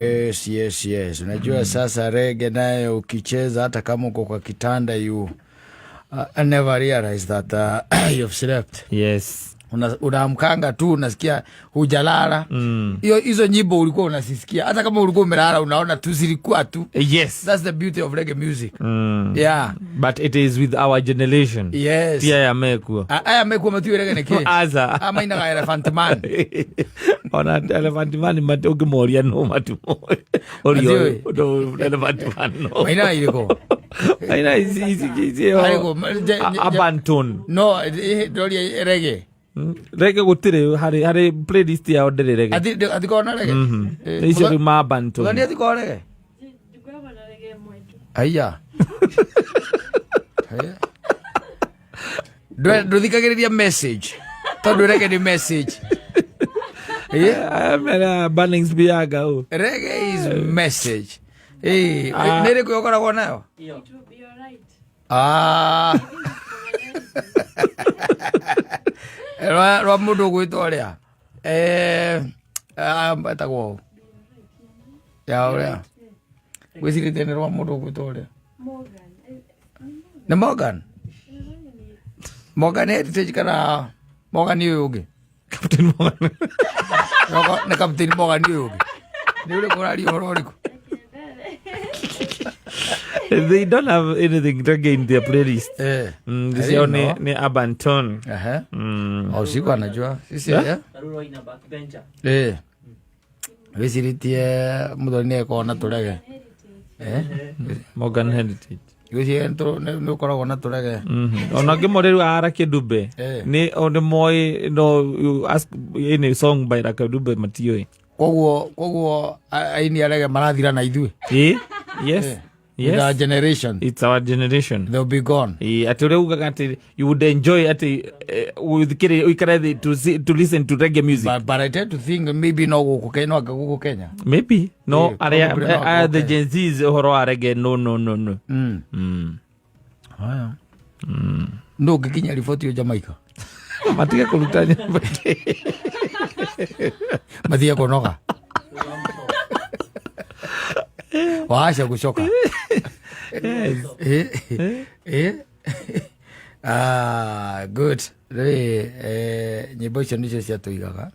Yes. Unajua sasa reggae nayo ukicheza hata kama uko kwa kitanda, you never realize that you've slept. Unaamkanga tu unasikia hujalala. Hiyo hizo nyimbo ulikuwa unasisikia hata kama ulikuwa umelala, unaona tu zilikuwa tu. That's the beauty of reggae music. But it is with our generation. Ti aya mekuo. Aya mekuo matiũĩ reggae nĩ kĩ. Aca. Amainaga Elephant Man. Ona Elephant Man ũngĩmoria no matimoĩ. Matiũĩ. Elephant Man no. Mainaga irĩkũ? Maina ici ici ici. Harĩkũ? Arbantone. No ndoria reggae. Reggae gũtirĩ harĩ playlist yao, ndĩrĩ reggae. Atikorwo na reggae. Icio rĩu ma Arbantone. Mũthoni atikorwo reggae. Aya. Aya. Ndũthikagĩrĩria message tondũ reggae nĩ message. Aya mera Burning Spear ũ. Reggae is message. Ah. Nĩ ĩrĩkũ ũkoragwo nayo? Ah. Rwa mũndũ ũgwĩtwo ũrĩa etagwo ũ? Ya ũrĩa gwĩcirĩtie nĩ rwa mũndũ ũgwĩtwo ũrĩa nĩ Morgan, Morgan Heritage kana Morgan ũyũ ũngĩ? Captain Morgan. Nĩ Captain Morgan ũyũ ũngĩ, nĩ ũrĩkũ ũraria ũhoro ũrĩkũ? They don't have anything reggae in their playlist. I Icio didn't ni know. ni Arbantone. O siku anajua sisi, eh? Wĩcirĩtie mũthoni nĩ ekorwo na tũrege, eh? Morgan Heritage. Gwĩciria nĩ ũkoragwo na tũrege. Ona ngĩmũrĩ rĩu a Lucky Dube. Nĩ o nĩ moĩ, no you ask any song by Lucky Dube, matiũĩ. Koguo aini a reggae marathira na ithuĩ. Yes. With our Yes. generation. It's our generation. They'll be gone. Atĩ ũrĩa ugaga atĩ you would enjoy atĩ ũthikĩrĩrie ũikare thĩ to, to listen to reggae music. But I tend to think maybe no gũkũ Kenya, no anga gũkũ Kenya. Maybe no arĩa probably not the gũkũ. Gen Zs ũhoro wa reggae, no, no, no, no. Haya, no ũngĩkinya riboti ĩyo Jamaica. Matige kũruta nyĩmbo. Mathie kũnoga waaca gũcoka. Eh. Ah, good. Rĩ nyĩmbo icio nĩcio ciatũigaga.